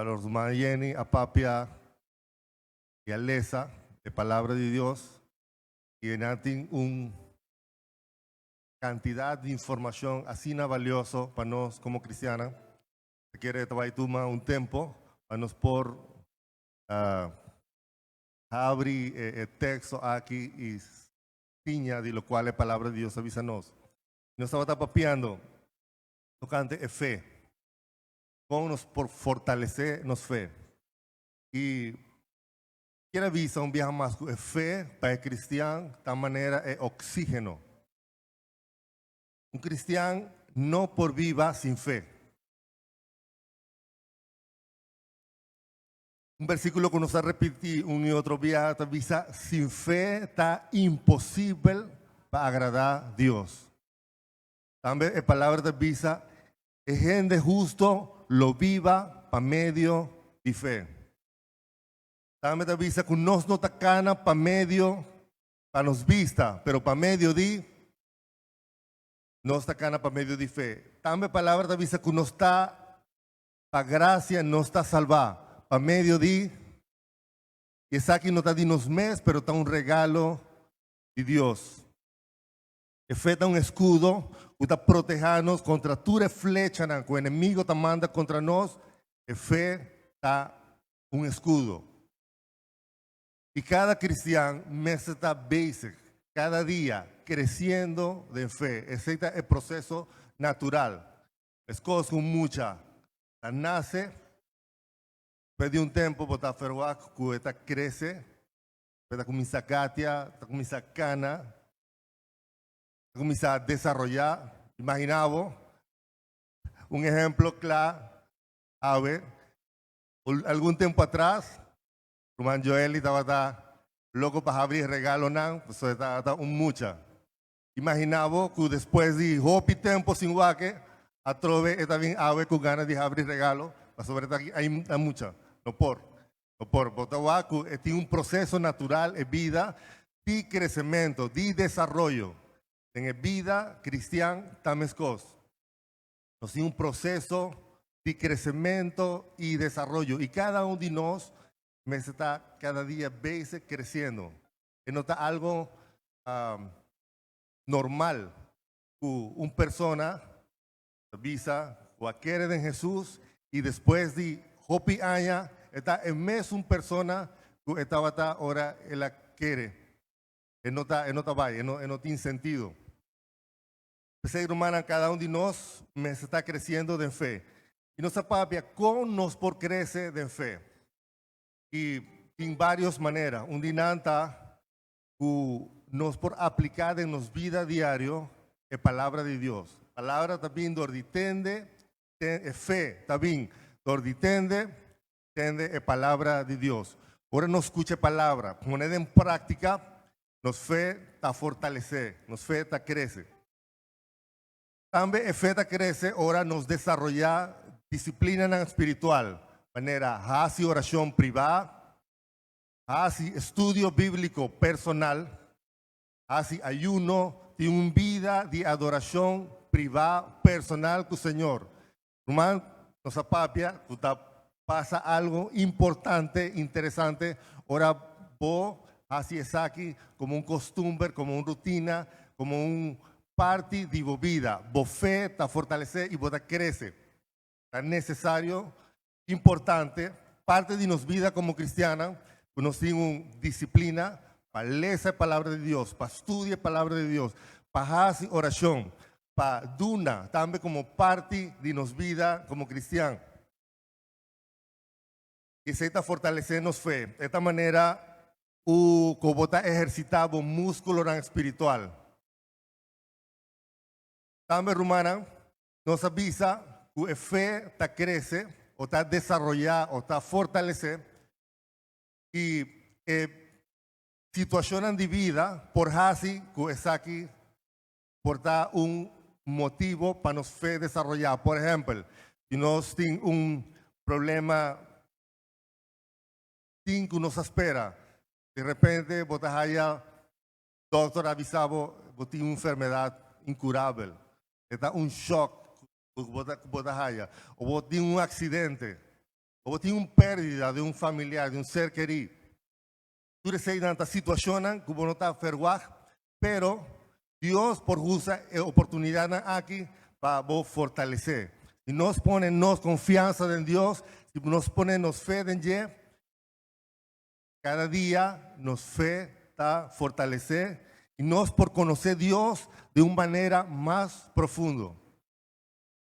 Ruman Jenny a papia i a lesa e palabra di Dios i nan tin un kantidat di informashon asina valioso pa nos komo kristiannan. Ta kere ta bai tuma un tempu pa nos por habri e teksto aki i siña di lokual e palabra di Dios ta bisa nos. Nos tabata papiando tokante e fe. Kon nos por fortalesé nos fe? I kier a bisa un biaha mas ku e fe pa e kristian ta manera e oksígeno. Un kristian no por biba sin fe. Un versíkulo ku nos a repití un i otro biaha ta bisa, Sin fe ta imposibel pa agradá Dios. Tambe e palabra ta bisa, E hende husto lo biba pa medio di fe. Tambe ta bisa ku nos no ta kana pa medio pa nos bista, pero pa medio di nos ta kana pa medio di fe. Tambe palabra ta bisa ku nos ta pa grasia nos ta salbá pa medio di i esaki no ta di nos mes, pero ta un regalo di Dios. E fe ta un eskudo ku ta protehá nos kontra tur e flechanan ku enemigo ta manda kontra nos. E fe ta un eskudo. I kada kristian mester ta bezig kada dia kresiendo den fe. Esei ta e proseso natural. Meskos ku un mucha ta nase, despues di un tempu bo ta ferwagt ku e ta krese, e ta kuminsá gatia, ta kuminsá kana. Ta kuminsá desaroyá. Imaginá bo un ehemplo kla awe. Algun tempu atras, ruman Joeli tabata loko pa habri regalonan, pasobra e tabata un mucha. Imaginá bo ku despues di hopi tempu sin wak e, atrobe e ta bin awe ku gana di habri regalo, pasobra e ta ainda mucha. No por. No por. Bo ta wak ku e tin un proseso natural e bida di kresementu, di desaroyo. Den e bida kristian ta meskos. Nos tin un proseso di kresementu i desaroyo i kada un di nos mester ta kada dia bezig kresiendo. E no ta algo normal ku un persona ta bisa ku a kere den Hesus i despues di hopi aña e ta e mesun persona ku e tabata ora el a kere. E no ta e no ta bai, e no e no tin sentido. P'esei rumannan kada un di nos mester ta kresiendo den fe. I nos a papia kon nos por krese den fe. I tin vários manera. Un di nan ta ku nos por apliká den nos bida diario e Palabra di Dios. Palabra ta bin dor di tende, e fe ta bin dor di tende, tende e Palabra di Dios. Ora nos skucha e Palabra, pone den práktika, nos fe ta fortalesé, nos fe ta krese. Tambe e fe ta krese ora nos desaroyá disiplinanan spiritual, manera hasi orashon privá, Hasi estudio bíbliko personal, hasi ayuno, tin un bida di adorashon privá personal ku Señor. Ruman, nos a papia ku ta pasa algu importante, interesante, ora bo hasi esaki komo un kostumber, komo un rutina, komo un parti di bo bida. Bo fe ta fortalesé i bo ta krese. Ta nesesario Importante, parte di nos bida como cristiannan, cu nos tin un disciplina pa lesa e Palabra di Dios, pa studia e Palabra di Dios, pa haci oracion, pa duna tambe como parti di nos bida como cristian. Esey ta fortalece nos fe. E ta manera cu bo ta ehercita bo musculonan spiritual. Tambe rumannan, Nos a bisa ku e fe ta krese o ta desaroyá o ta fortalesé i e situashonnan di bida por hasi ku esaki por ta un motibu pa nos fe desaroyá. Por ehèmpel, si nos tin un problema sin ku nos a spera, di repente bo ta haya dòkter a bisa bo bo tin un enfermedat inkurabel. E ta un shock ku bo ta ku bo ta haya. O bo tin un aksidente. Òf bo tin un pèrdida di un familiar, di un ser kerí. Tur eseinan ta situashonnan ku bo no ta ferwagt, pero Dios por usa e oportunidatnan aki pa bo fortalesé. Si nos pone nos konfiansa den Dios, si nos pone nos fe den dje, kada dia nos fe ta fortalesé i nos por konosé Dios di un manera mas profundo.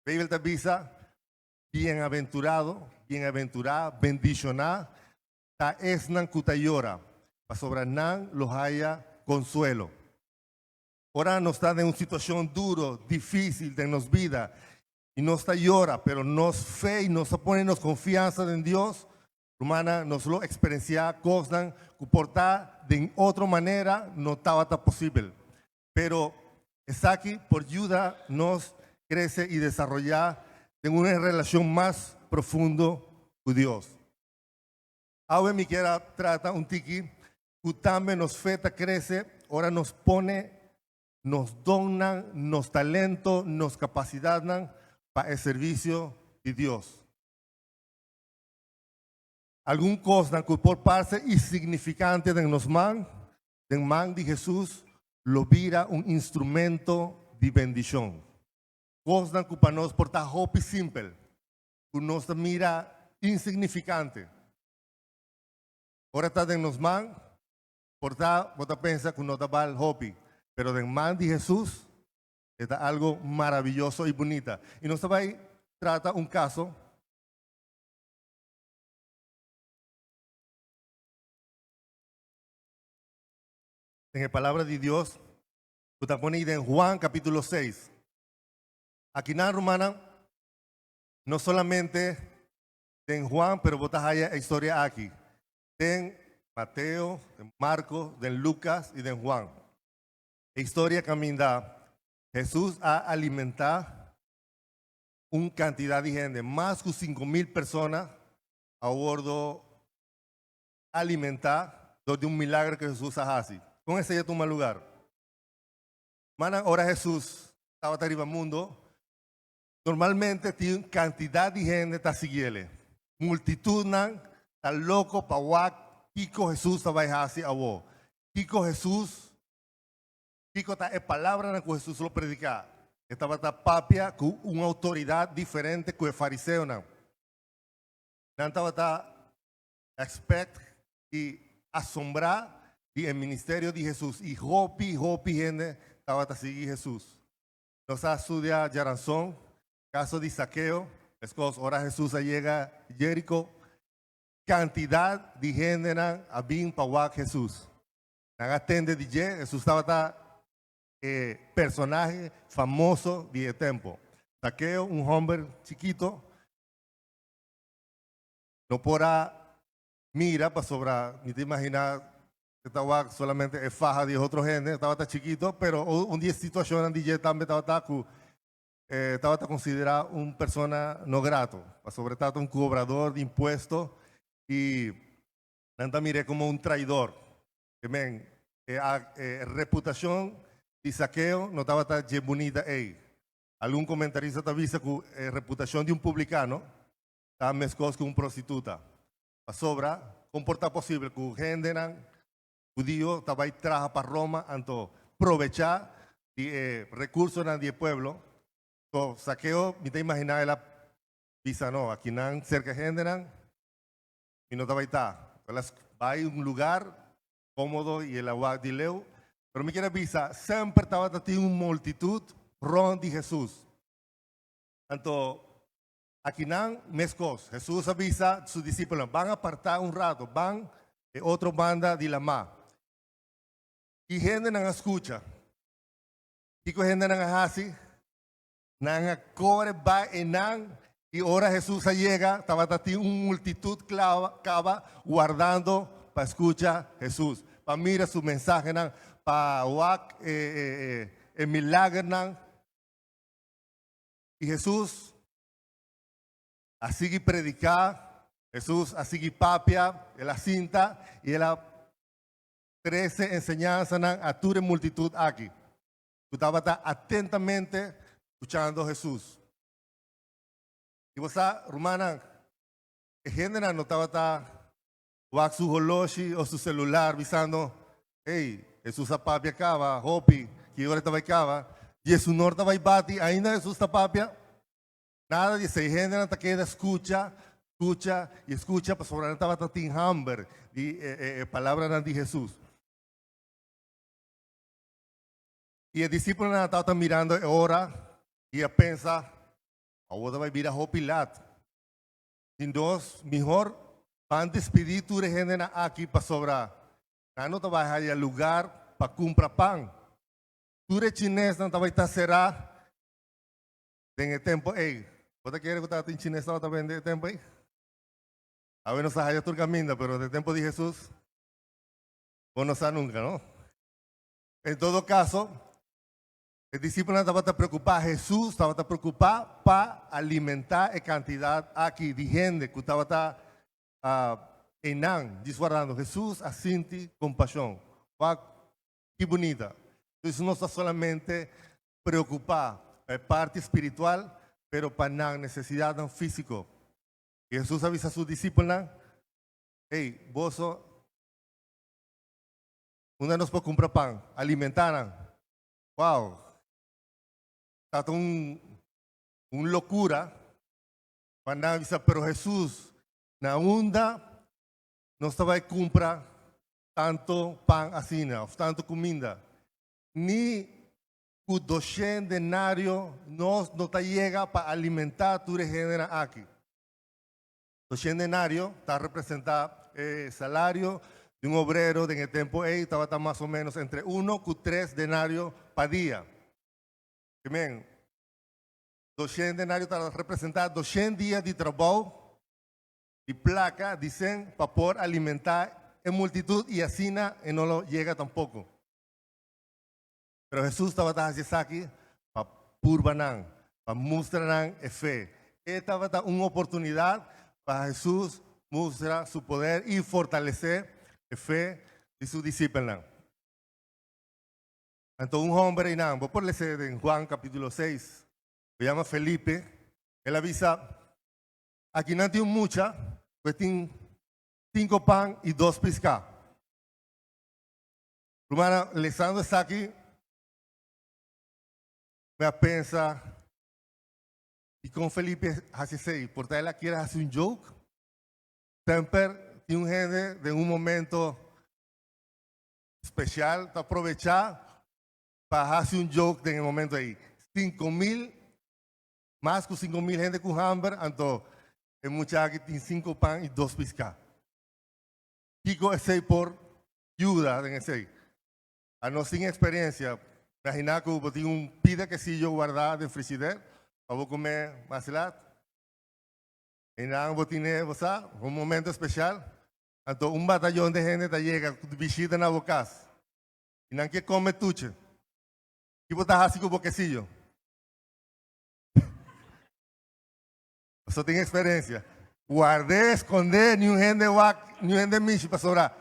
Beibel ta bisa, Bienaventurado, bienaventurá, bendishoná ta esnan ku ta yora, pasobra nan lo haya konsuelo. Ora nos ta den un situashon duro, difísil den nos bida i nos ta yora, pero nos fe i nos ta pone nos konfiansa den Dios, rumannan, nos lo eksperensiá kosnan ku por ta den otro manera no tabata posibel. Pero esaki por yuda nos krese i desaroyá den un relashon mas profundo ku Dios. Awe mi kier a trata un tiki ku tambe nos fe ta krese ora nos pone nos donnan, nos talento, nos kapasidatnan pa e servisio di Dios. Algun kosnan ku por parse insignifikante den nos man, den man di Hesus lo bira un instrumento di bendishon. Kosnan ku pa nos por ta hopi simpel, ku nos ta mira insignifikante. Ora ta den nos man, por ta bo ta pensa ku no ta bal hopi, pero den man di Hesus e ta algo maraviyoso i bunita. I nos ta bai trata un kaso. Den e palabra di Dios ku ta pone den Juan kapítulo 6. Akinan rumannan, no solamente den Juan, pero bo ta haya e historia aki den Mateo, den Marko, den Lukas i den Juan. E historia kaminda Hesus a alimentá un kantidat di hende, mas ku 5000 persona a wordo alimentá dor di un milagro ku Hesus a hasi. Kon esei a tuma lugar? Manan ora Hesus tabata riba mundo, normalmente tin un kantidat di hende ta siguiele. Multitudnan ta loko pa wak kiko Hesus ta bai hasi awo. Kiko Hesus, kiko ta e palabranan ku Hesus lo prediká. E tabata papia ku un outoridat diferente ku e fariseonan. Nan tabata expect i asombrá di e ministerio di Hesus i hopi, hopi hende tabata sigui Hesus. Nos a studia djaranson kaso di Sakeo, meskos ora Hesus a yega Jeriko, kantidat di hendenan a bin pa wak Hesus. Nan a tende di dje, Hesus tabata e personahe famoso di e tempo. Sakeo, un homber chikito, no por a mira pasobra mi ta imagina e ta wak solamente e faha di otro hende, tabata chikito, pero un di e situacionnan di dje tambe tabata cu e tabata considera un persona no grato, pasobra e tabata un cobrador di impuesto y nan ta mir'é como un traidor. E men, e e reputacion di Saqueo no tabata dje bunita ey. Algun comentarista ta bisa cu e reputacion di un publicano ta meskos ku un prostituta. Pasobra, kon por ta posibel ku hendenan hudio ta bai traha pa Roma anto probechá di e rekursonan di e pueblo? So, Sakeo, mi ta imaginá el a bisa, No, akinan serka hendenan mi no ta bai ta. El a bai un lugar kómodo i el a wak di leu. Pero mi kier a bisa, semper tabata tin un multitut rònt di Hesus. Anto, Akinan meskos, Hesus a bisa su disipelnan, Ban apartá un rato, ban e otro banda di lamá. I hendenan a skucha. Kiko hendenan a hasi? Nan a kore bai einan, i ora Hesus a yega, tabata tin un multitut kaba wardando pa skucha Hesus, pa mira su mensahenan, pa wak e milagernan. I Hesus a sigui prediká, Hesus a sigui papia, el a sinta i el a trese enseñansanan a tur e multitut aki ku tabata atentamente skuchando Hesus. I bo sa, rumannan, E hendenan no tabata wak su holoshi o su celular bisando, Hey, Jesus a papia caba, hopi, ki ora e ta bai caba? Diesunor ta bai bati, ainda Jesus ta papia? Nada di esei, hendenan ta keda scucha, scucha y scucha pasobra nan tabata tin hamber di e palabranan di Jesus. Y e discipelnan tabata mirando e ora y a pensa, Awor ta bai bira hopi lat. Tin dos mihor ban despidi tur e hendenan aki pasobra nan no ta bai haya lugar pa cumpra pan. Tur e chinesnan ta bai ta cera den e tempo ey. Bo ta kere cu tabatin chines tabata bende e tempo ey? Awe nos ta haya tur caminda, pero den tempo di Jesus bo no sa nunca, no? En todo caso, E disipelnan tabata preokupá, Hesus tabata preokupá pa alimentá e kantidat aki di hende ku tabata einan djis wardando. Hesus a sinti kompashon. Wak ki bunita! Entonces no ta solamente preokupá pa e parti spiritual, pero pa nan nesesidatnan físiko. I Hesus a bisa su disipelnan, Ey, boso, unda nos por kumpra pan? Alimentá nan. Wow! Ta ta un un locura pa nan bisa, pero Jesús, na unda nos ta bai cumpra tanto pan asina of tanto cuminda? Ni cu doshen denario nos no ta yega pa alimenta tur e hendenan aki. Doshen denario ta representa e salario di un obrero den e tempo ei tabata mas o menos entre uno ku tres denario pa dia. Amen. Doshen denario ta representa doshen dia di trabou di plaka di sen pa por alimenta e multitud i asina e no lo yega tampoco. Pero Hesus tabata hasi esaki pa purba nan, pa mustra nan e fe. E tabata un oportunidat pa Hesus mustra su poder i fortalesé e fe di su disipelnan. Anto un hòmber einan, bo por les'é den Juan kapítulo seis, ku yama Felipe, el a bisa, Akinan tin un mucha ku e tin sinku pan i dos piská. Rumannan, lesando esaki, mi a pensa, dikon Felipe hasi esei? Por ta el a kier hasi un joke? Semper tin un hende den un momento special ta aprovecha pa hasi un joke den e momento ei. 5000, mas ku 5000 hende ku hamber, anto e mucha aki tin sinku pan i dos piská. Kiko esei por yuda den esei. Anos tin experiencia. Imagina cu bo tin un pida quesillo guarda den frigider pa bo come mas lat. Einan bo tine, bo sa, un momento especial. Anto un batayon de hende ta yega cu bishita na bo cas. Y nan kier come tuche. Ki bo ta haci cu bo quesillo? Boso tin experiencia. Guard'é, escondé, niun hende wak, niun hende mishi, pasobra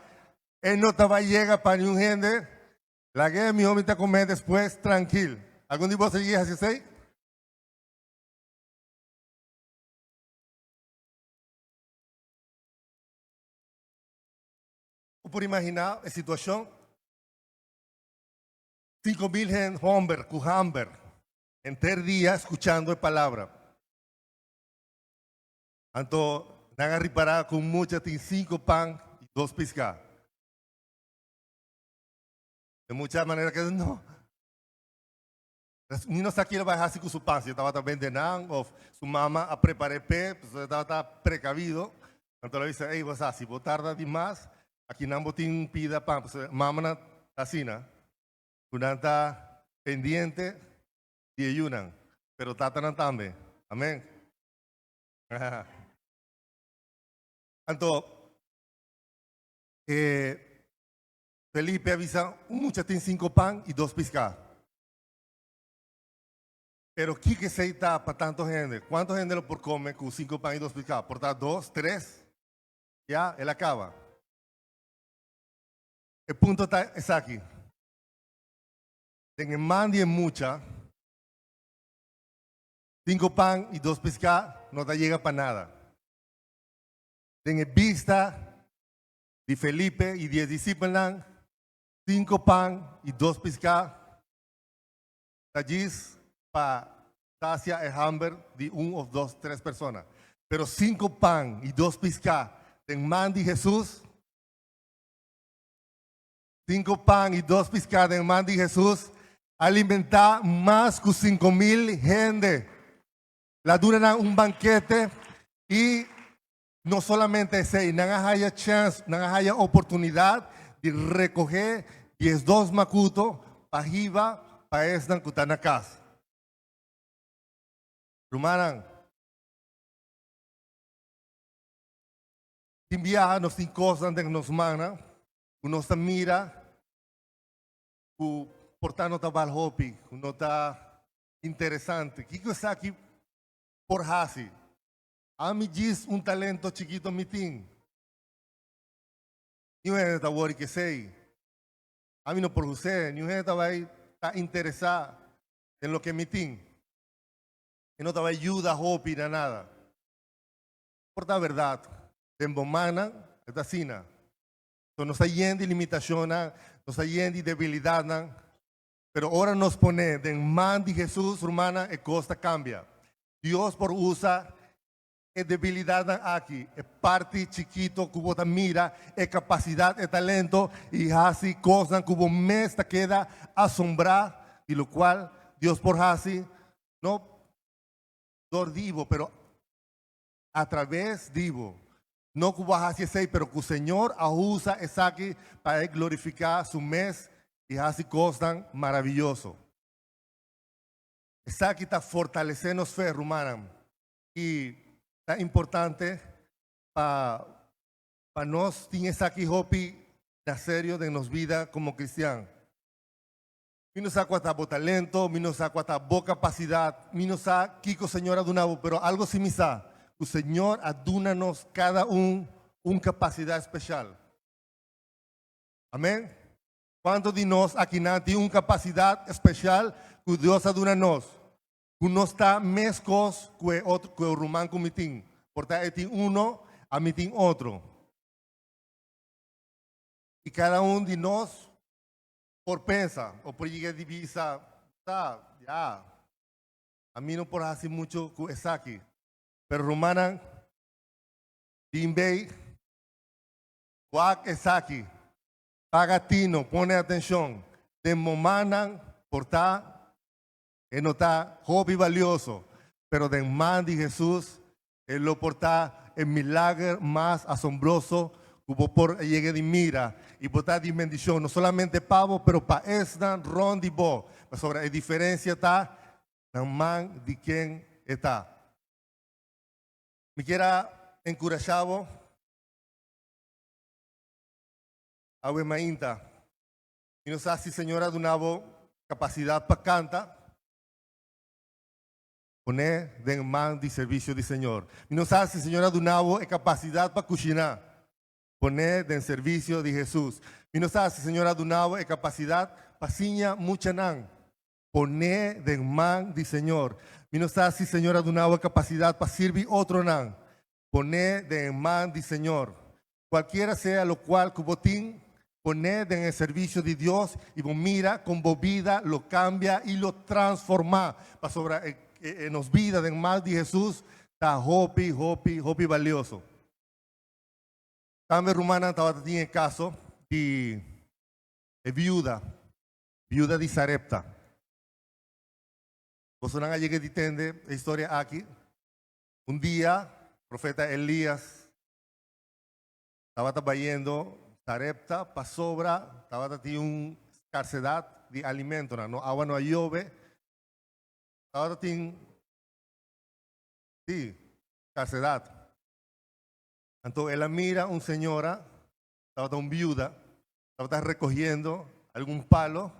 e no ta bai yega pa niun hende. Lag'é, mihó mi ta comé despues trankil. Algun di boso yega haci esei? Bo por imaginá e situacion? 5000 hende homber cu hamber henter dia scuchando e palabra. Anto nan a ripará ku un mucha tin sinku pan i dos piská. E mucha manera ke no. Ni no sa kila bai hasi ku su pan, si e tabata bende nan òf su mama a prepar'é p'e, pasobra e tabata prekabido. Anto el a bisa, ey, bo sa, si bo tarda di mas, aki nan bo tin un pida pan, pasobra mamanan ta asina, ku nan ta pendiente di e yunan, pero tatanan tambe. Amen. Anto, e Felipe a bisa, un mucha tin cinco pan y dos piscá. Pero kiko esei ta pa tanto hende? Cuanto hende lo por come cu cinco pan y dos piscá? Por ta dos, tres? Ya, el a caba. E punto ta esaki. Den e man di e mucha, cinco pan y dos piscá no ta yega pa nada. Den e bista di Felipe i di e disipelnan, sinku pan i dos piská ta djis pa sasia e hamber di un òf dos, tres persona. Pero sinku pan i dos piská den man di Hesus, sinku pan i dos piská den man di Hesus a alimentá mas ku 5000 hende. El a duna nan un bankete i no solamente esei, nan a haya chèns, nan a haya oportunidat di rekohé 12 makuto pa hiba pa esnan ku ta na kas. Rumannan, tin biaha nos tin kosnan den nos mannan ku nos ta mira ku por ta no ta bal hopi, ku no ta interesante. Kiko esaki por hasi? Ami djis un talento chikito mi tin. Niun hende ta wori kesei. Ami no por hus'é. Niun hende ta bai ta interesá den loke mi tin. E no ta bai yuda hopi na nada. Por ta bèrdat, den bo mannan e ta asina. So nos ta yen di limitashonnan, nos ta yen di debilidatnan, pero ora nos pone den man di Hesus, rumannan, e kos ta kambia. Dios por usa e debilidatnan aki, e parti chikito ku bo ta mira, e kapasidat, e talento, i hasi kosnan ku bo mes ta keda asombrá di lokual Dios por hasi, no dor di bo, pero atraves di bo. No ku bo a hasi esei, pero ku Señor a usa esaki pa e glorifiká su mes i hasi kosnan maraviyoso. Esaki ta fortalesé nos fe, rumannan, i ta importante pa pa nos tin esaki hopi na serio den nos bida komo kristian. Mi no sa kua ta bo talento, mi no sa kua ta bo kapasidat, mi no sa kiko Señor a duna bo, pero algo si mi sa, ku Señor a duna nos kada un un kapasidat speshal. Amen? Kuantu di nos akinan tin un kapasidat speshal ku Dios a duna nos, ku nos ta meskos ku e otro, ku e ruman ku mi tin? Por ta e tin uno, ami tin otro. I kada un di nos por pensa o por yega di bisa, Ta, ya, ami no por hasi muchu ku esaki. Pero rumannan, bin bei, wak esaki. Paga tino, pone atencion. Den bo mannan por ta e no ta hopi balioso, pero den man di Jesus e lo por ta e milager mas asombroso cu bo por yega di mira y por ta di bendicion no solamente pa bo, pero pa esnan rond di bo, pasobra e diferencia ta na man di ken e ta. Mi kier a encurasha bo. Awe mainta. Mi no sa si Señor a duna bo capacidad pa canta. Pone den man di servicio di Señor. Mi no sa si Señor a duna bo e capacidad pa cushina. Pone den servicio di Jesus. Mi no sa si Señor a duna bo e capacidad pa siña muchanan. Pone den man di Señor. Mi no sa si Señor a duna bo e capacidad pa sirbi otronan. Poné den e man di Señor. Cualkiera sea locual cu bo tin, poné den e servicio di Dios y bo mira con bo bida lo cambia y lo transforma. Pasobra e e nos bida den man di Jesus ta hopi, hopi, hopi balioso. Tambe rumannan tabata tin e caso di e viuda, viuda di Sarepta. Bosonan a yega di tende e historia aki? Un dia, profeta Elías tabata bayendo Sarepta pasobra tabata tin un skarsedat di alimentonan. No awa no a yobe. Tabata tin, sí, skarsedat. Anto el a mira un señora, tabata un biuda, tabata recogiendo algun palo.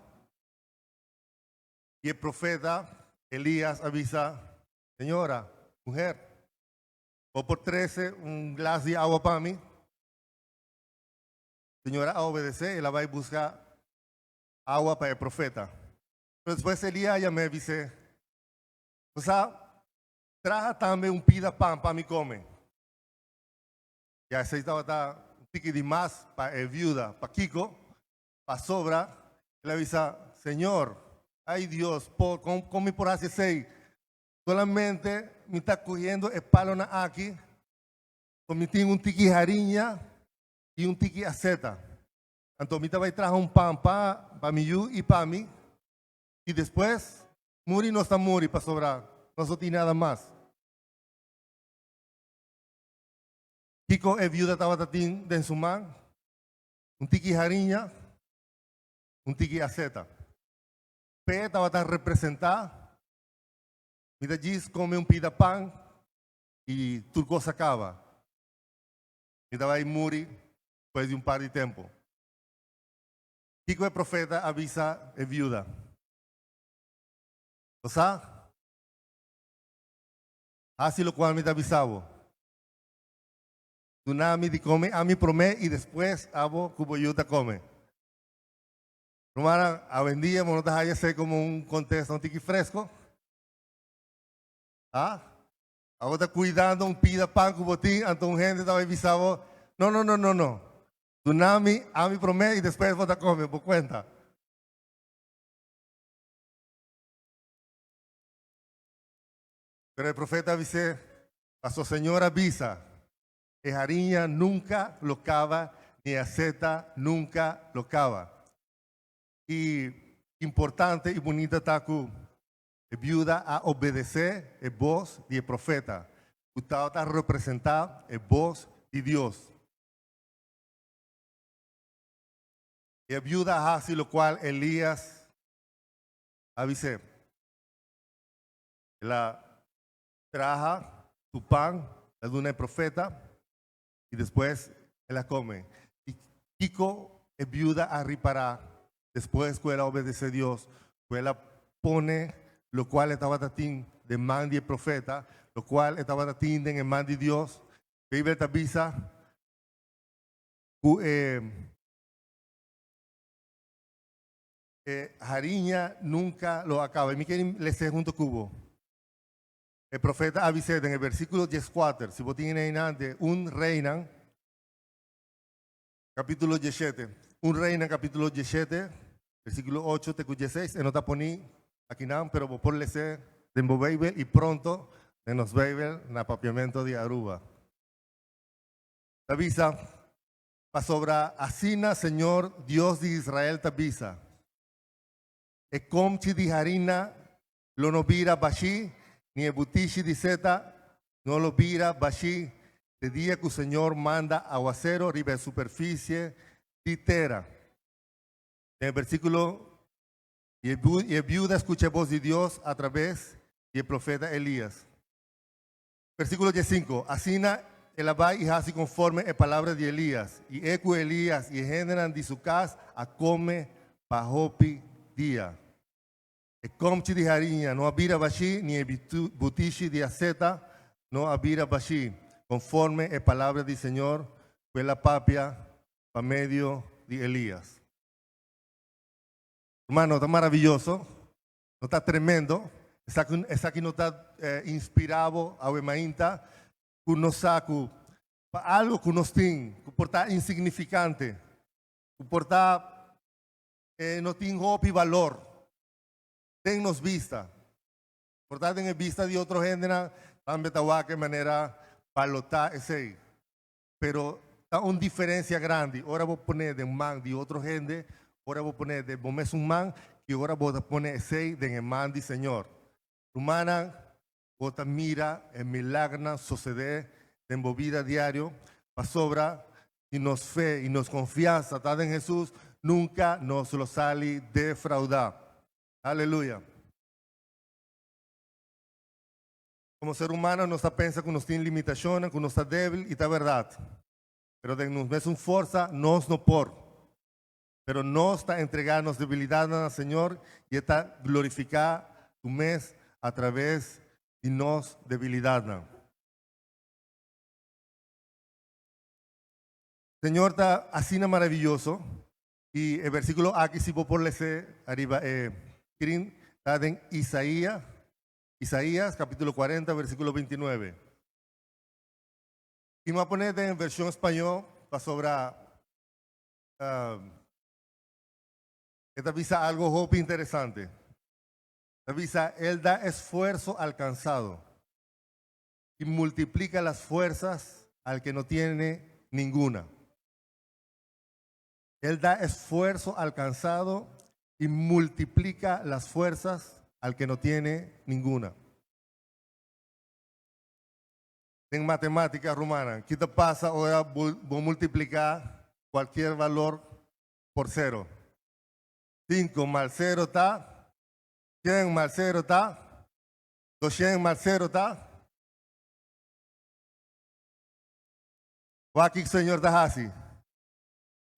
Y e profeta Elías a bisa, Señora, muher, bo por trece un glas di awa pa mi? Señora a obedece, el a bai busca awa pa e profeta. Pero despues Elías a yam'é bis'é, Bo sa, traha tambe un pida pan pa mi come. Ya esei tabata un tiki di mas pa e viuda. Pakiko? Pasobra el a bisa, Señor, ay Dios, por, kon, kon mi por hasi esei? Solamente mi ta kohiendo e palonan aki, ku mi tin un tiki hariña i un tiki aseta. Anto mi ta bai traha un pan pa, pa mi yu i pa mi, i despues muri nos ta muri pasobra nos no tin nada mas. Kiko e viuda tabata tin den su man? Un tiki hariña, un tiki aseta. P'e tabata representá, Mi ta djis kome un pida pan i tur kos a kaba. Mi ta bai muri despues di un par di tempu. Kiko e profeta a bisa e viuda? Bo sa? Hasi lokual mi ta bisa bo. Duna mi di kome ami promé i despues abo ku bo yu ta kome. Rumannan, awendia bo no ta haya esei komo un kontesta un tiki fresko? Ha? Abo ta kuidando un pida pan ku bo tin, anto un hende ta bai bisa bo, No, no, no, no, no. Duna mi ami promé i despues bo ta kome, bo kuenta. Pero e profeta a bis'é, Paso Señor a bisa, E hariña nunca lo caba, ni e aceta nunca lo caba. I importante i bunita ta cu e biuda a obedece e bos di e profeta, cu tabata representa e bos di Dios. E biuda a haci locual Elias a bis'é. El a traha su pan, el a duna e profeta i despues el a come. I kiko e biuda a ripará despues ku el a obedesé Dios, ku el a pone lokual e tabata tin den man di e profeta, lokual e tabata tin den e man di Dios? Beibel ta bisa ku e E hariña nunca lo a caba. Mi quiere lese hunto cu bo. E profeta a bis'é den e versículo dieskuater, si bo tin einante, un Reinan, capítulo diesshete. Un Reinan, capítulo diesshete, versículo ocho te cu diesseis. E no ta poni akinan, pero bo por lese den bo Bijbel y pronto den nos Bijbel na Papiamento di Aruba. Ta bisa, Pasobra asina Señor Dios di Israel ta bisa, E komchi di harina lo no bira bashí, ni e butishi di seta no lo bira bashí te dia ku Señor manda awasero riba e superfisie di tera. Den e versíkulo, I e biuda skucha e bos di Dios atraves di e profeta Elías. Versíkulo diesinku, Asina el a bai i hasi konforme e palabra di Elías, i e ku Elías i e hendenan di su kas a kome pa hopi dia. E kòmchi di hariña no a bira bashí, ni e butishi di aseta no a bira bashí, konforme e palabra di señor ku el a papia pa medio di Elías. Ruman, no ta maraviyoso? No ta tremendo? Esaki, esaki no ta eh, inspirá bo awe mainta ku nos sa ku pa algo ku nos tin, ku por ta insignifikante, ku por ta eh, no tin hopi valor den nos bista. Por ta den e bista di otro hendenan tambe ta wak e manera balotá esei. Pero ta un diferencia grandi ora bo pone den man di otro hende, ora bo pone den bo mesun man, ki ora bo ta pone esey den e man di Señor. Rumannan, bo ta mira e milagernan sosede den bo bida diario, pasobra si nos fe y nos confiansa ta den Jesus, nunca nos lo sali defrauda. Aleluya! Komo ser humano nos ta pensa ku nos tin limitashonnan, ku nos ta débil i ta bèrdat. Pero den nos mesun forsa nos no por. Pero nos ta entregá nos debilidatnan na Señor i E ta glorifiká Su mes atraves di nos debilidatnan. Señor ta asina maraviyoso i e versíkulo aki si bo por les'é ariba e skrin ta den Isaías Isaías capítulo 40 versículo 29. I mi a pone den vershon spañó pasobra e ta bisa algo hopi interesante. Ta bisa, El da esfuerzo al cansado y multiplica las fuerzas al que no tiene ninguna. El da esfuerzo al cansado y multiplica las fuerzas al que no tiene ninguna. Den matemática, rumannan, ki ta pasa ora bo multiplica cualkier valor por cero? Cinco mal cero ta? 100 mal cero ta? 200 mal cero ta? Wak kiko Señor ta hasi.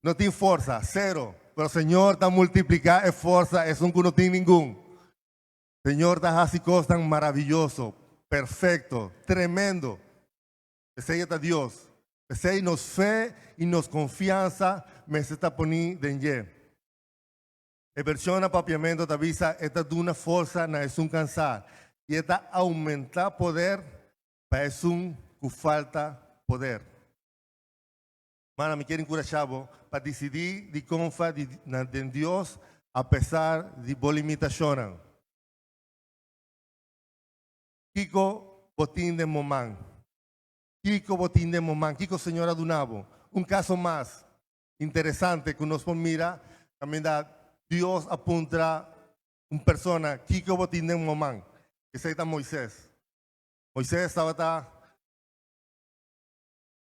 No tin forsa, cero. Pero Señor ta multiplica e forsa esun cu no tin ningun. Señor ta hasi cosnan maravilloso, perfecto, tremendo. Esey ta Dios. Esey nos fe y nos confiansa mester ta poni den dje. E version na Papiamento ta bisa e ta duna forsa na esun cansá y e ta aumenta poder pa esun cu falta poder. Mana, mi kier encurasha bo pa dicidi di confa di na den Dios apesar di bo limitacionnan. Kico bo tin den bo man? Kico bo tin den bo man? Kico Señor a duna bo? Un caso mas interesante cu nos por mira caminda Dios a puntra un persona kico bo tin den bo man? Esey ta Moises. Moises tabata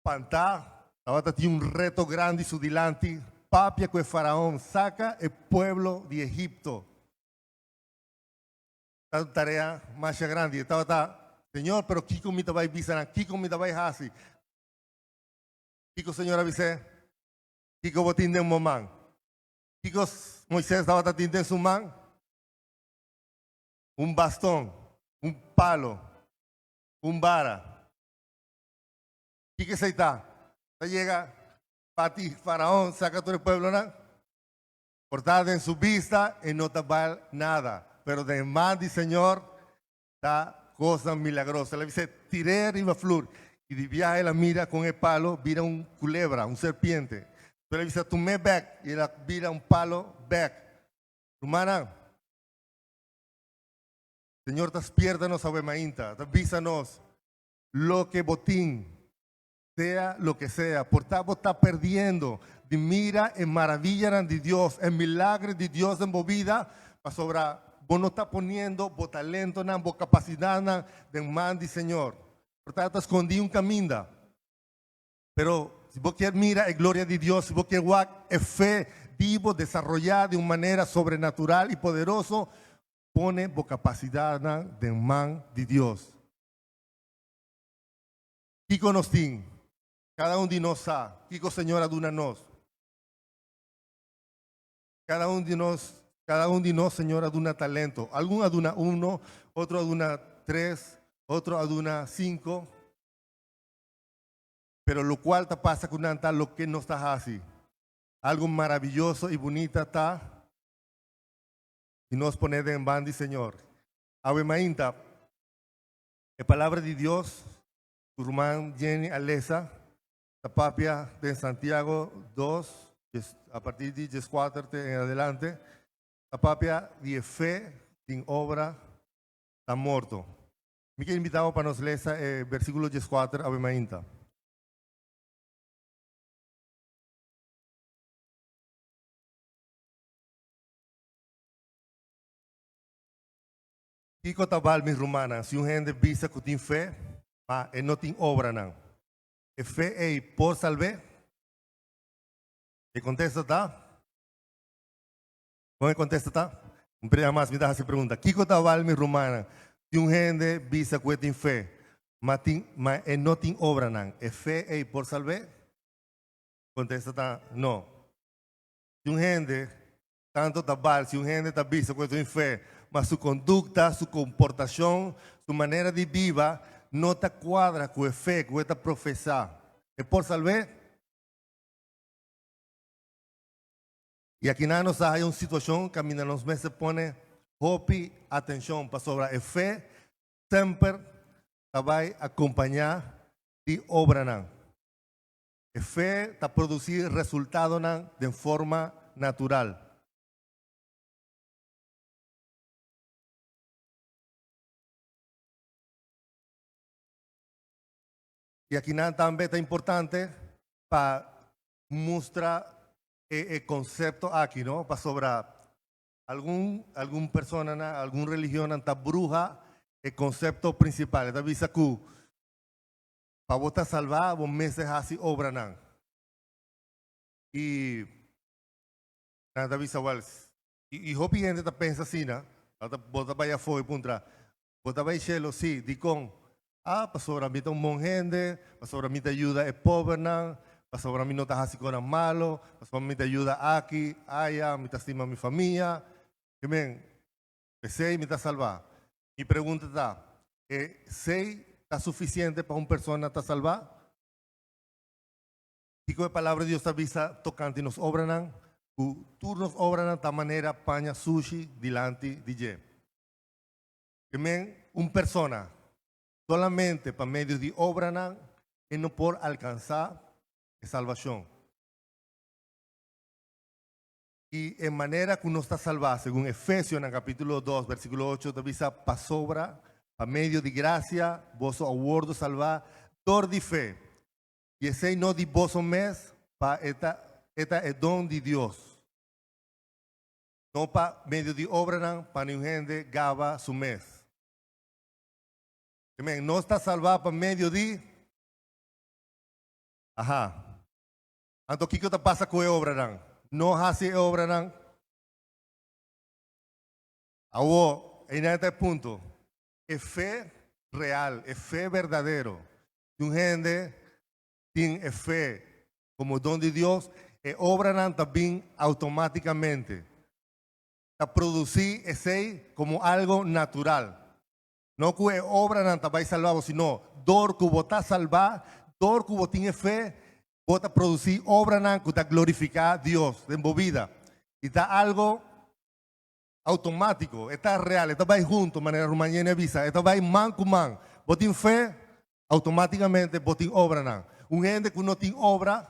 Pantá, tabata tin un reto grandi su dilanti, papia ku e faraon, saka e pueblo di Egipto. Ta un tarea masha grandi. E tabata, Señor, pero kiko mi ta bai bisa nan? Kiko mi ta bai hasi? Kiko Señor a bis'é? Kiko bo tin den bo man? Kiko Moisés tabata tin den su man? Un baston, un palo, un bara. Kiko esei ta? Ta yega pati Faraon saka tur e pueblonan? Por ta den su bista e no ta bal nada, pero den e man di Señor ta kosnan milagroso. El a bis'é, Tir'é riba flur. I di biaha el a mira kon e palo bira un kulebra, un serpiente. Despues el a bisa, Tum'é bèk. I el a bira un palo bèk. Rumannan, Señor ta spierta nos awe mainta, ta bisa nos, Loke bo tin, sea loke sea, por ta bo ta perdiendo di mira e maravillanan di Dios, e milagre di Dios den bo bida, pasobra bo no ta poniendo bo talentonan, bo capacidadnan den man di Señor. Por ta ta scondi un caminda. Pero si bo kier mira e gloria di Dios, si bo kier wak e fe di bo desaroya di un manera sobrenatural y poderoso, pone bo capacidadnan den man di Dios. Kiko nos tin? Kada un di nos sa kiko Señor a duna nos. Kada un di nos, kada un di nos Señor a duna talento. Algun a duna uno, otro a duna tres, otro a duna cinco. Pero locual ta pasa cu nan ta loke nos ta haci. Algo maravilloso y bunita ta y nos pone den ban di Señor. Awe mainta. E palabra di Dios ku ruman Jenny a lesa ta papia den Santiago dos, a partir di dieskuater te en adelante, ta papia di e fe sin obra ta morto. Mi ke invita bo pa nos lesa e bersikulo dieskuater awe mainta. Kiko ta bal, mi rumannan, si un hende bisa ku tin fe, ma e no tin obranan? E fe ei por salb'é? E kontesta ta? Kon e kontesta ta? Un bes mas mi ta hasi pregunta. Kiko ta bal, mi rumannan, si un hende bisa ku e tin fe, ma tin ma e no tin obranan? E fe ei por salb'é? Kontesta ta no. Si un hende Tanto ta bal si un hende ta bisa ku e tin fe, ma su kondukta, su komportashon, su manera di biba no ta kuadra ku e fe ku e ta profesá. E por salb'é? I akinan nos ta haya un situashon kaminda nos mester pone hopi atenshon pasobra e fe semper ta bai akompañá di obranan. E fe ta produsí resultadonan den forma natural. I akinan tambe ta importante pa mustra e konsepto aki, no? Pasobra algun algun personanan, algun religionnan ta bruha e konsepto prinsipal. E ta bisa ku pa bo ta salvá bo mester hasi obranan. I nan ta bisa, wèl, i hopi hende ta pensa asina, bo ta bai afó i puntra, Bo ta bai shelu? Sí. Dikon? Ah, pasobra mi ta un bon hende, pasobra mi ta yuda e pobernan, pasobra mi no ta hasi konan malo, pasobra mi ta yuda aki, aya, mi ta stima mi famia. Ke men, p'esei mi ta salbá. Mi pregunta ta, esei ta sufisiente pa un persona ta salbá? Kiko e Palabra di Dios ta bisa tokante nos obranan? Ku tur nos obranan ta manera paña sushi dilanti di dje. Ke men un persona solamente pa medio di obranan e no por alkansá e salbashon. I e manera ku nos ta salbá, segun Efesionan kapítulo 2 versíkulo 8 ta bisa, Pasobra pa medio di grasia boso a wòrdu salbá dor di fe, i esei no di boso mes, pa e ta e ta e don di Dios. No pa medio di obranan pa niun hende gaba su mes. Amen. Nos ta salbá pa medio di. Aha. Anto kiko ta pasa ku e obranan? No hasi e obranan. Awo, einan ta e punto. E fe real, e fe berdadero di un hende tin e fe Komo don di Dios, e obranan ta bin automáticamente. Ta produsí esei komo algo natural. No ku e obranan ta bai salba bo, sino dor ku bo ta salbá, dor ku bo tin e fe, bo ta produsí obranan ku ta glorifiká Dios den bo bida. I ta algo automátiko, e ta real, e ta bai hunto, manera Ruman Jenny a bisa, e ta bai man ku man. Bo tin fe, Automáticamente bo tin obranan. Un hende ku no tin obra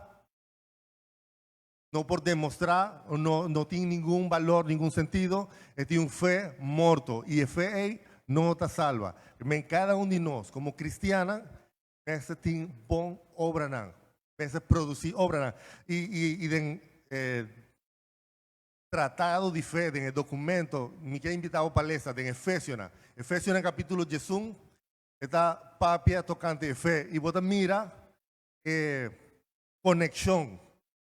no por demostrá o no no tin ningun balor, ningun sentido, e tin un fe morto i e fe ei no ta salba. Men kada un di nos komo kristiannan mester tin bon obranan, mester produsí obranan. I i i den e tratado di fe, den e dokumento, mi ke invitá bo pa lesa den Efesionan, Efesionan kapítulo diesun E ta papia tokante e fe i bo ta mira e konekshon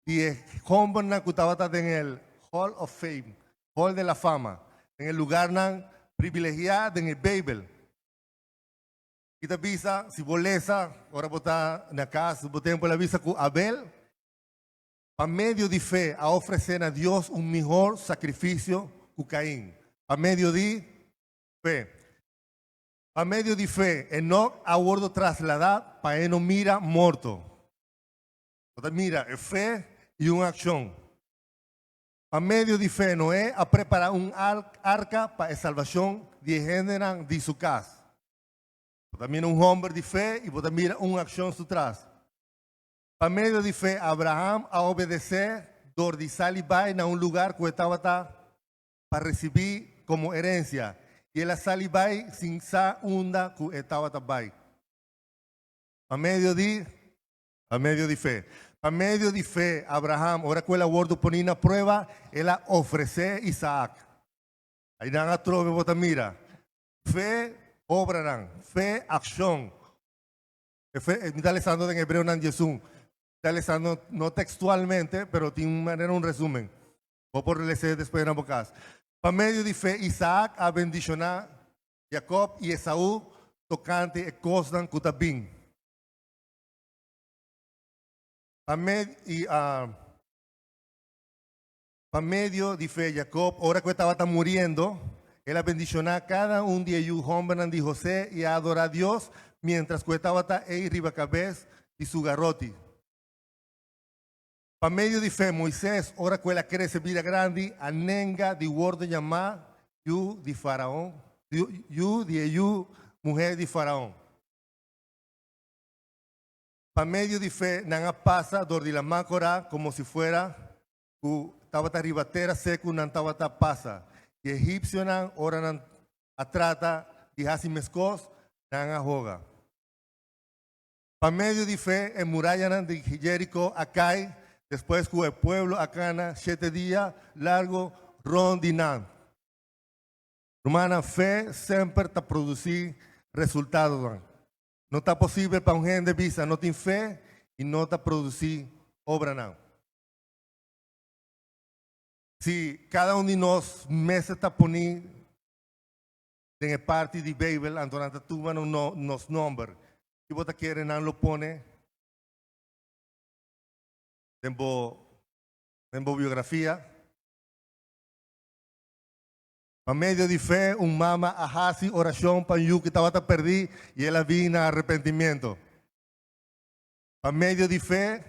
di e hombernan ku tabata den el Hall of Fame, Hall de la Fama, den e lugarnan privilegiá den e Beibel. I ta bisa, si bo lesa ora bo ta na kas, bo tempu el a bisa ku Abel pa medio di fe a ofresé na Dios un mihor sakrifisio ku Kain, pa medio di fe. Pa medio di fe, Enoc a wordo trasladá pa e no mira morto. Bo ta mira e fe i un akshon. Pa medio di fe, Noé a prepará un arka pa e salbashon di e hendenan di su kas. Bo ta mira un hòmber di fe i bo ta mira un akshon su tras. Pa medio di fe, Abraham a obedesé dor di sali bai na un lugar ku e tabata pa risibí komo herensia, i el a sali bai sin sa unda ku e tabata bai. Pa medio di Pa medio di fe. Pa medio di fe, Abraham, ora ku el a wòrdu poní na prueba, el a ofresé Isaak. Ainan atrobe bo ta mira fe, obranan, fe, akshon. E fe, mi ta lesando den Hebreonan 11. Mi ta lesando no tekstualmente, pero tin un manera un resumen. Bo por les'é despues na bo kas. Pa medio di fe Isaak a bendishoná Jakòb i Esaú tokante e kosnan ku ta bin. Pa Pa medio di fe Jakòb, ora ku e tabata muriendo, el a bendishoná kada un di e yu hòmbernan di José i a adorá Dios miéntras ku e tabata ei riba kabes di su garoti. Pa medio di fe, Moisés, ora ku el a krese bira grandi, a nenga di wòrdu yamá yu di Faraon, yu di e yu muhé di Faraon. Pa medio di fe nan a pasa dor di Laman Korá komo si fuera ku tabata riba tera seku nan tabata pasa. I e egipsionan, ora nan a trata di hasi meskos, nan a hoga. Pa medio di fe e murayanan di Jeriko a kai despues ku e pueblo a kana shete dia largu rònt di nan. Rumannan, fe semper ta produsí resultadonan. No ta posibel pa un hende bisa no tin fe i no ta produsí obranan. Si kada un di nos mester ta poni den e parti di Beibel, anto nan ta tuma nos nomber. Ki bo ta kere nan lo pone den bo den bo biografia? Pa medio di fe un mama a hasi orashon pa un yu ku tabata perdí i el a bin na arepentimiento. Pa medio di fe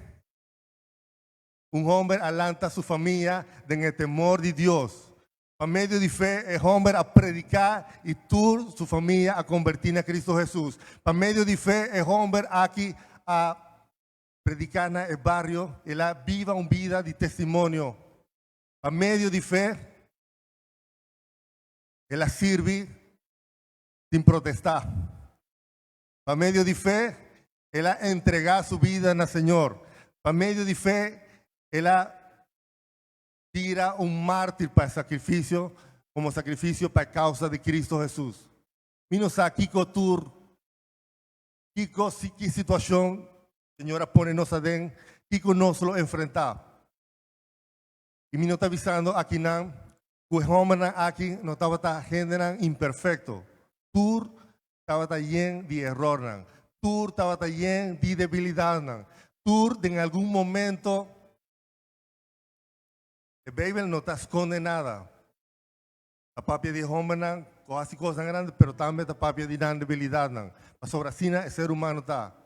un homber a lanta su famia den e temor di Dios. Pa medio di fe e homber a prediká i tur su famia a kombertí na Kristu Hesus. Pa medio di fe e homber aki a prediká na e bario, el a biba un bida di testimonio. Pa medio di fe el a sirbi sin protestá. Pa medio di fe el a entregá su bida na Señor. Pa medio di fe el a bira un mártir pa e sakrifisio, komo sakrifisio pa e kousa di Kristu Hesus. Mi no sa kiko tur, kiko si ki situashon Señor a pone nos aden, kiko nos lo enfrentá. I mi no ta bisando akinan ku e hòmbernan aki no tabata hendenan imperfekto. Tur tabata yen di erornan. Tur tabata yen di debilidatnan. Tur den algun momento E Beibel no ta skonde nada. Ta papia di e hòmbernan ku a hasi kosnan grandi, pero tambe ta papia di nan debilidatnan. Pasobra asina e ser humano ta.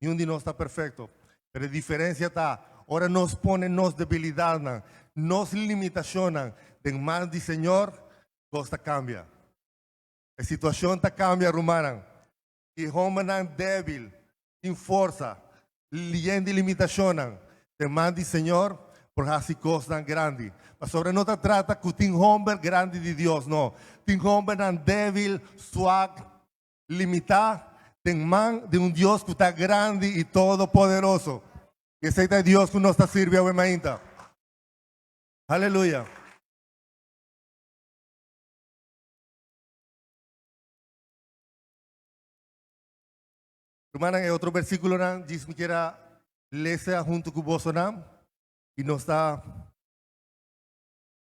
Niun di nos ta perfekto. Pero e diferensia ta, ora nos pone nos debilidatnan, nos limitashonnan den man di Señor, kos ta kambia. E situashon ta kambia, rumannan. E hòmbernan débil tin forsa, yen di limitashonnan, den man di Señor por hasi kosnan grandi. Pasobra no ta trata ku tin hòmber grandi di Dios, no. Tin hòmbernan débil, suak, limitá den man di un Dios ku ta grandi i todopoderoso. I esei ta e Dios ku nos ta sirbi awe mainta. Aleluya! Rumannan, e otro bersíkulonan djis mi kier a lesa huntu ku bosonan i nos ta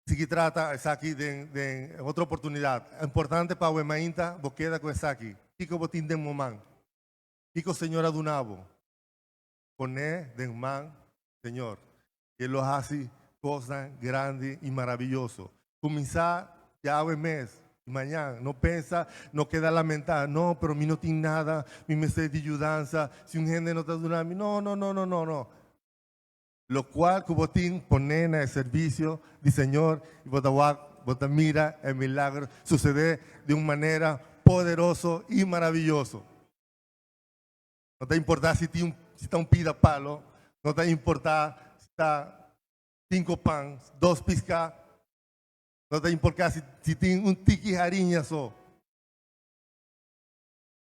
sigui trata esaki den den otro oportunidat. Importante pa awe mainta bo keda ku esaki. Kiko bo tin den bo man? Kiko Señor a duna bo? Pon'é den man Señor i E lo hasi kosnan grandi i maraviyoso. Kuminsá ya awe mes i mañan. No pensa, no keda lamentá, no, pero mi no tin nada, mi mester di yudansa, si un hende no ta duna mi. No, no, no, no, no, no. Lokual ku bo tin, pon'é na e servisio di Señor i bo ta wak, bo ta mira e milagro susedé di un manera poderoso i maraviyoso. No ta importá si tin si ta un pida palo, no ta importá si ta cinco pan, dos piská, no ta importá si si tin un tiki hariña so.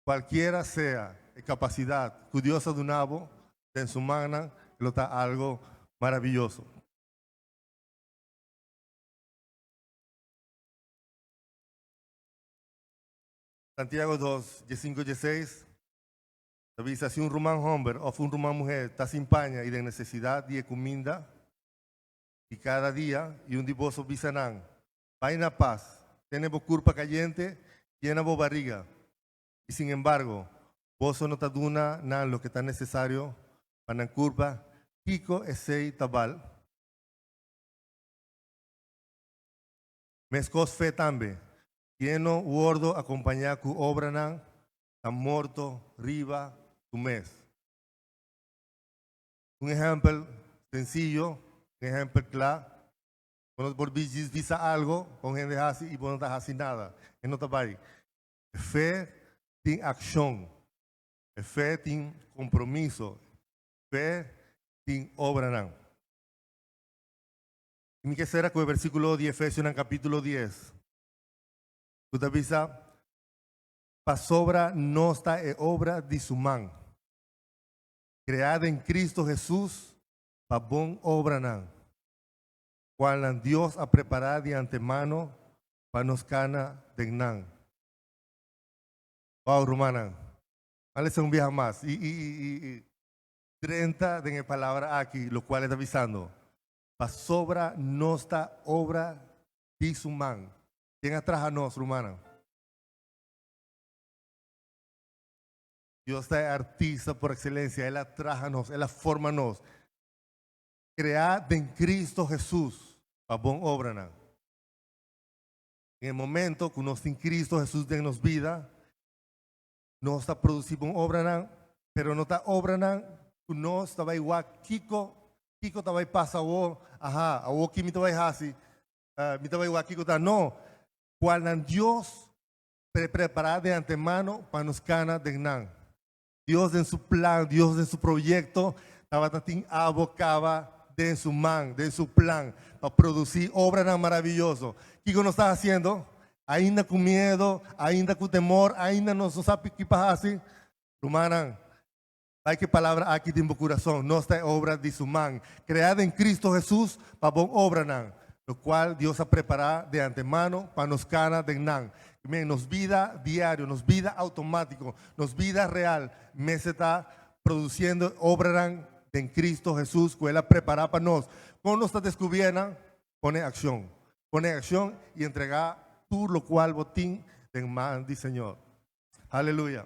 Cualkiera sea e capacidad cu Dios a duna bo, den su mannan lo ta algo maraviyoso. Santiago 2, diesinco, dieseis, ta bisa, Si un ruman hòmber òf un ruman muhé ta sin paña i den nesesidat di e kuminda di kada dia, i un di boso bisa nan, Bai na pas, tene bo kurpa kayente, yena bo bariga, i sin embargo, boso no ta duna nan loke ta nesesario pa nan kurpa, kiko esei ta bal? Meskos fe tambe, Yeno wordo acompañá cu obranan ta morto riba su mes. Un ehempel sencillo, un ehempel cla, bo no por djis bisa algo pa un hende haci y bo no ta haci nada, e no ta bay. E fe tin accion, e fe tin compromiso. Fe tin obranan. I mi ke sera ku e versíkulo di Efesionan kapítulo 10, ku ta bisa, Pasobra nos ta e obra di su man, kreá den Kristu Hesus pa bon obranan, kualnan Dios a prepará di antemano pa nos kana den nan. Wow, rumannan! A lesa un biaha mas i i i i drenta den e palabra aki lokual e ta bisando, Pasobra nos ta obra di su man. Ken a traha nos, rumannan? Dios ta e artista por ekselencia, El a traha nos, El a forma nos. Kreá den Cristo Hesus pa bon obranan. Den e momento ku nos tin Cristo Hesus den nos bida, Nos ta produsí bon obranan, pero no ta obranan ku nos ta bai wak kiko, kiko ta bai pasa awor, aha, awor ki mi ta bai hasi, mi ta bai wak kiko ta. No, kualnan Dios pre prepará de antemano pa nos kana den nan. Dios den su plan, Dios den su proyekto tabata tin abo kaba den su man, den su plan, pa produsí obranan maraviyoso. Kiko nos ta hasiendo? Ainda ku miedo, ainda ku temor, ainda nos no sa ki pa hasi. Rumannan, bai ku e palabra aki den bo kurason, nos ta e obra di su man, kreá den Kristu Hesus pa bon obranan, lokual Dios a prepará de antemano pa nos kana den nan. Kimen, nos bida diario, nos bida outomátiko, nos bida real mester ta produsiendo obranan den Kristu Hesus ku El a prepará pa nos. Kon nos ta deskubrié nan? Pone akshon. Pone akshon i entregá tur lokual bo tin den man di Señor. Aleluya.